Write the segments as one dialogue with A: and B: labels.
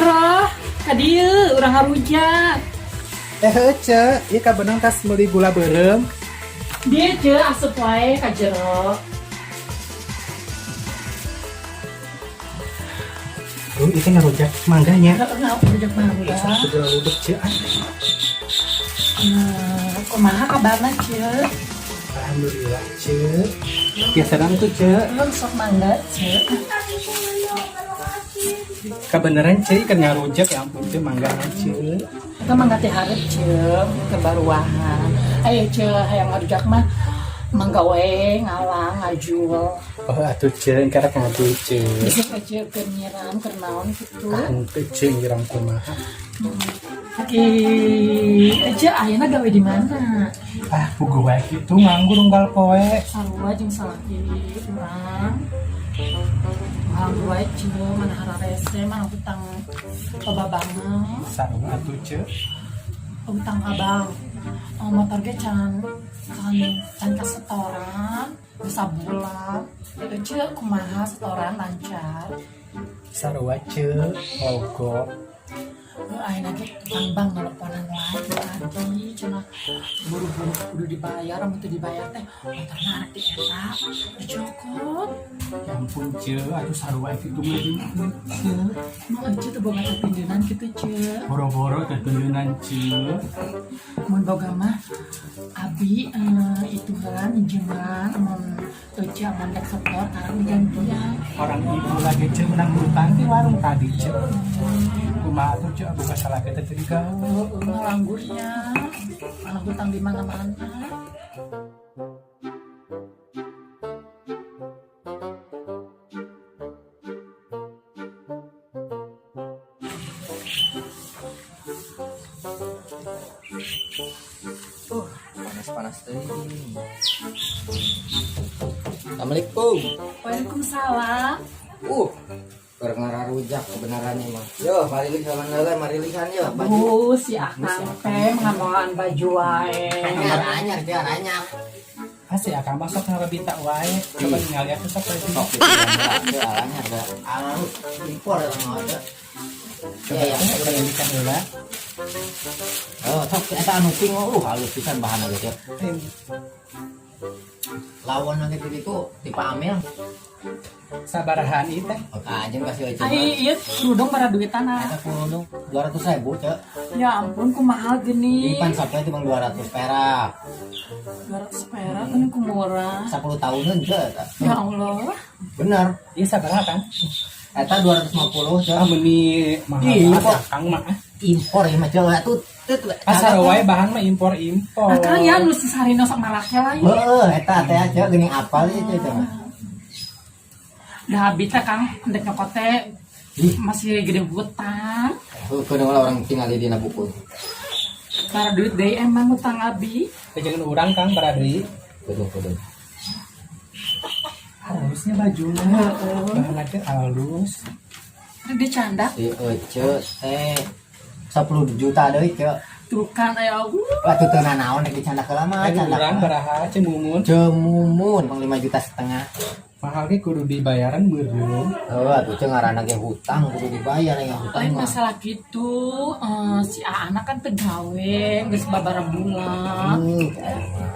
A: Roh, ka dieu urang ngarujak.
B: Eh heuh ce, ieu kabeunang tas meuli gula beureum.
A: Dieu ce asup wae ka jero.
B: Duh, ieu teh ngarujak mangga nya.
A: Heeh, ngarujak mangga.
B: Sok segera ludek ce ah.
A: Nah, kumaha kabarna ce?
B: Alhamdulillah ce. Biasa tuh ce.
A: Belum sok mangga ce.
B: Kabeneran ce ikan ngarujak ya ampun ce manggana ce.
A: Eta mangga teh hareup ce, kebaruahan. Ayo ce, hayang ngarujak mah mangga wae ngalang ngajul.
B: Oh atuh ce, engke rek ngajul ce.
A: Bisa ce keur nyiram keur naon kitu.
B: Henteu ce nyiram kumaha.
A: Aki Ece ayeuna gawe di mana?
B: Ah, puguh wae kitu nganggur unggal poe.
A: Sarua jeung salaki urang. Nganggur wae ce, mana hararese, mana hutang loba banget.
B: Sarua atuh ce.
A: Hutang abang. Oh, motor ge can can can kasetoran, geus sabulan. Ece kumaha setoran lancar?
B: Sarua ce, mogok.
A: Ayeuna ge tukang bank nelponan wae ti tadi cenah buru-buru kudu dibayar, amun teu dibayar teh motorna arek di eta dicokot.
B: Ya ampun ce, atuh sarua kitu mah ce.
A: Emang Ece teu boga tatindeunan kitu ce?
B: Boro-boro tetunjunan ce.
A: Mun boga mah abi itu heula minjeman mun Ece amun rek setor karang digantian.
B: Orang ibu lagi ce menang hutang di warung tadi ce. Kumaha tuh ce buka salah kita jadi gawe.
A: Heeh, nganggurnya. Mana hutang di mana-mana.
C: Panas-panas teuing. Assalamualaikum.
A: Waalaikumsalam.
C: Keur ngararujak kebenarannya mah. Yo, marilihan heula, marilihan yo baju.
A: Bu, si Akang teh ngamolaan baju wae.
C: Anyar anyar dia anyar.
B: Ah si akang mah sok ngarebita wae. Coba ningali atuh sok baju.
C: Sok dipilih heula, anyar da. Alus impor eta mah ada.
B: Coba
C: Iya,
B: tuh urang indikan heula.
C: Oh, sok eta anu pink halus pisan bahanna ge. Lawan lagi di ditu tipe Amel.
B: Sabarahan ieu teh?
C: Anjing kasih aja.
A: Ai ieu kerudung bara duitan ah.
C: Eta kerudung 200.000, Cek.
A: Ya ampun kumaha geuning.
C: Ipan sampai itu bang 200 perak.
A: 200 perak kan ku murah.
C: 10 tahunan, Cek. Eta.
A: Ya Allah.
C: Bener.
B: Ieu sabaraha kan?
C: Eta 250, Cek.
B: Ah meuni mahal
C: Ih,
B: banget
C: kok.
B: akang mah. Ah.
C: Impor ya mah Cek. Atuh teu
B: Asal wae bahan mah impor-impor.
A: Akang ya nu si Sarino sok marake lah ieu.
C: Heeh, eta teh Cek geuning apal ieu Cek mah.
A: Dah abi teh Kang ndek nyokot teh
C: Ih.
A: masih gede hutang.
C: Heuh, kudu orang tinggal di dina buku.
A: Bara duit deui emang hutang abi.
B: Teh jangan urang Kang bara deui.
C: Kudu kudu.
B: Halusnya bajunya.
A: Heeh.
B: Bahanna teh halus.
A: Rek dicandak
C: Si Ece teh 10 juta deui, Cek.
A: tuh kan aya Allah.
C: Wah, tuh teu nanaon rek dicandak heula mah,
B: Ayo
C: candak.
B: urang baraha cemumun.
C: Cemumun pang 5 juta setengah.
B: Mahal ge kudu dibayaran meureun.
C: Heuh, atuh Cek ngaranna ge hutang kudu dibayar ya hutang
A: Lain
C: mah.
A: masalah gitu, si Aana kan teu gawe, geus babaraha bulan.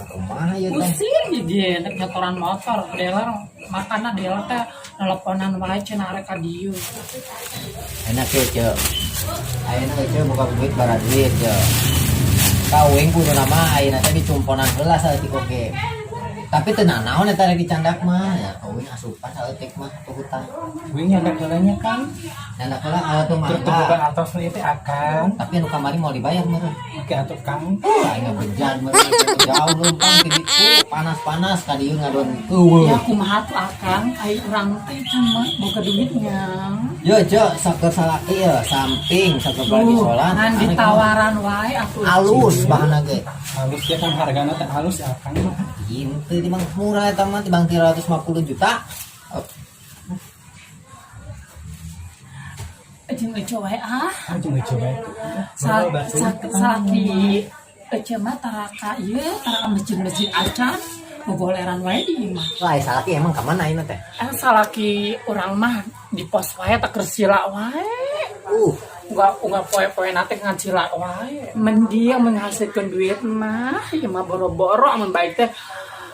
C: Kumaha ieu teh?
A: Pusing ge nek nyotoran motor, dealer makana dealer teh nelponan wae cenah arek ka dieu.
C: Enak ya, Cek. Ayeuna Cek buka duit bara duit, Cek. Kawin kudu nama ayeuna teh dicumponan heula saeutik oge. Tapi teu nanaon eta rek dicandak mah, ya kawin asupan saeutik mah tuh hutang.
B: Wing nyandak heula nya Kang.
C: Nyandak heula atuh
B: Terus
C: mangga.
B: teu atos ieu teh akang.
C: Tapi anu kamari mau dibayar meureun.
B: Oke atuh Kang.
C: Aing bejan meureun jauh leumpang ti ditu panas-panas ka dieu ngadon eueuh.
A: Ya kumaha tuh Akang, ai urang teh can mah boga duitnya.
C: Yo Cek, saker salaki ya, samping saker bagi sholat.
A: Ngan ditawaran wae atuh.
C: Alus bahanna ge.
B: Halus ya kan hargana teh halus ya Kang mah.
C: Henteu di bang murah eta mah tibang 350 juta. Oh,
A: Jeung Ece wae ah.
B: Ah jeung Ece wae.
A: Salaki Ece mah taraka ieu, taraka masjid-masjid acan, bogoleran wae di imah.
C: Wah, salaki emang ka mana ayeuna teh?
A: Salaki urang mah di pos wae tak keur sila wae. Unggal poe-poe nate ngancila wae. Mending menghasilkan duit mah, ieu mah boro-boro amun baik teh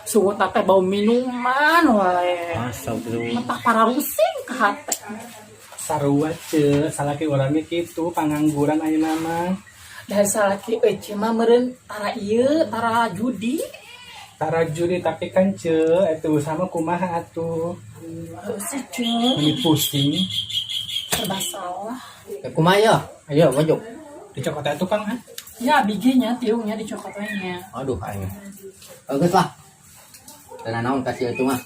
A: sungut teh bau minuman wae.
C: Astagfirullah.
A: Mentah para rusing ka hate.
B: Sarua ce, salaki urang ge kitu pangangguran ayeuna mah.
A: Dan salaki euceu mah meureun tara ieu, tara judi.
B: Tara judi tapi kan ce, eta usaha mah kumaha atuh.
A: Heuh sih ceu,
B: Ini pusing.
A: Serba salah.
C: Kumaha ya? Ayo maju.
B: Dicokot teh tukang ha.
A: Ya biginya tiungnya dicokot we nya.
C: Aduh aing. Bagus lah. Dan naon kasih itu mah.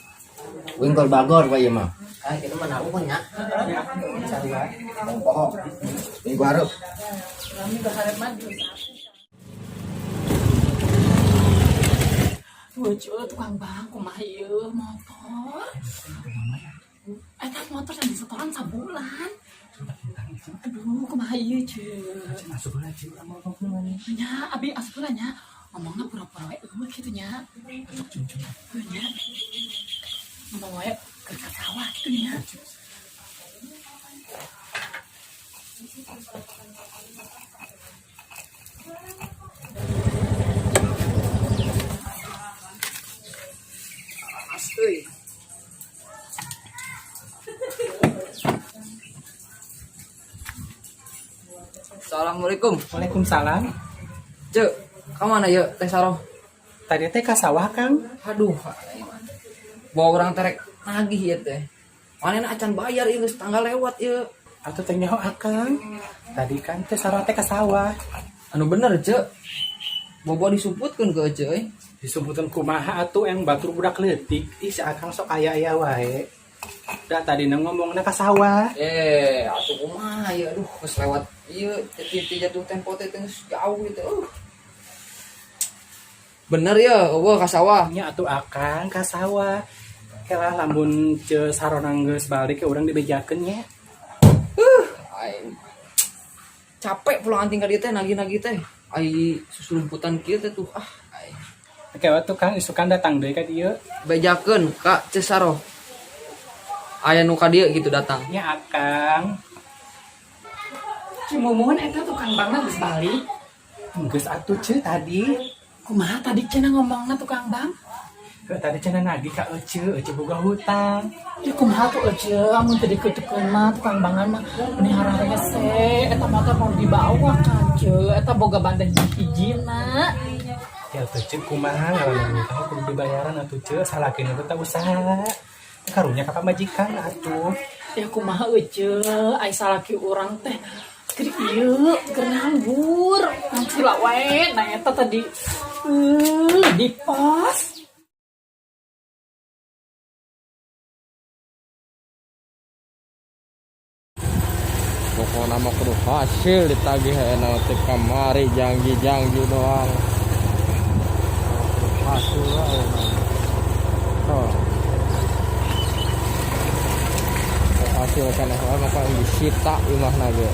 C: Wingkol bagor wae ieu mah. Ah, kita mah naung nya.
B: Sarua.
C: Tong poho. Minggu hareup.
A: Kami berharap maju. Tuh, ceu, tukang bang, kumaha ieu motor. Eta motor yang disetoran sabulan. Aduh, kumaha ieu, ceu.
B: Masuk heula ce, urang mau ngomong nih.
A: Nya, abi asup heula nya. Ngomongna pura-pura we eueuh kitu nya.
B: Cuk cuk cuk.
A: Heuh nya. Ngomong wae keur ka sawah kitu nya.
D: Euy. Assalamualaikum.
B: Waalaikumsalam.
D: Cek, ka mana ya Teh Saroh?
B: Tadi teh ka sawah Kang.
D: Aduh, bawa orang terek nagih ya teh. Mana acan bayar ieu geus tanggal lewat ieu.
B: Atuh teh nyaho Akang. Tadi kan teh Saroh teh ka sawah.
D: Anu bener, Cek. Bobo disumputkeun ke Cek euy.
B: Disebutkan kumaha atuh yang batur budak leutik. Ih si Akang sok aya-aya wae. Da tadi ngomongna ka sawah.
D: Eh, atuh kumaha ya aduh geus lewat ieu teh jatuh tempo teh geus jauh gitu. Bener ya, eueuh ka sawah.
B: Nya atuh Akang ka sawah. Kelah lamun ce sarona geus balik ke urang dibejakeun nya.
D: Aing capek pulang anting ka dieu teh nagih-nagih teh. Ai susulumputan kieu teh tuh ah ai.
B: Oke, waktu Kang isukan datang deui ka dieu.
D: Bejakeun ka Cesaro. Aya nu ka dieu gitu datang.
B: Nya Akang.
A: Cimumun eta tukang bangna geus balik.
B: Geus atuh ce tadi.
A: Kumaha tadi cenah ngomongna tukang bang?
B: Heuh, tadi cenah nagih ka ece, ece boga hutang.
A: Ya kumaha tuh ece, amun teu dikeutukeun mah tukang bangan mah meni hararese, eta motor mau dibawa kan ce, eta boga banten hijina.
B: Ya atuh ce kumaha ngaranna hutang kudu dibayaran atuh ce, salakina teh usaha. Karunya ka pamajikan atuh.
A: Ya kumaha ece, ai salaki urang teh keur ieu, keur nganggur, ngancila wae, nah eta tadi di pos.
E: Pokoknya mah kudu hasil ditagih ayeuna teh kamari janji-janji doang. Kudu hasil lah ayeuna. Oh. Hasil kana wae maka disita imahna ge.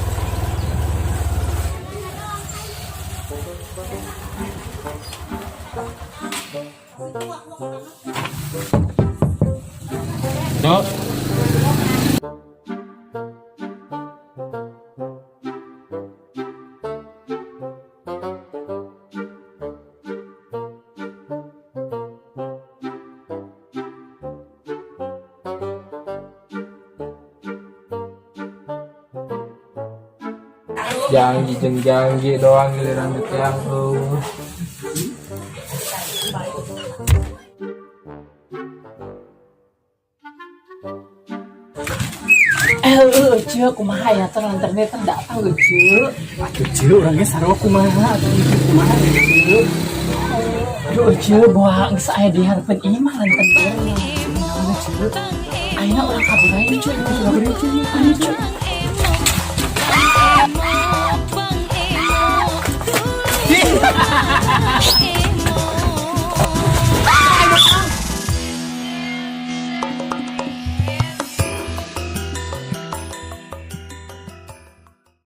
E: Dok. Janji jeung janji doang giliran ditiang eueuh.
A: Eh, ece, kumaha ya teh lanterne teh datang ece.
B: Atuh ce urang ge sarua kumaha atuh ieu kumaha ce.
A: Aduh ece, bawa geus aya di hareupeun imah lanten teh. Ayeuna urang kabur aja ece, kabur aja ayo ece.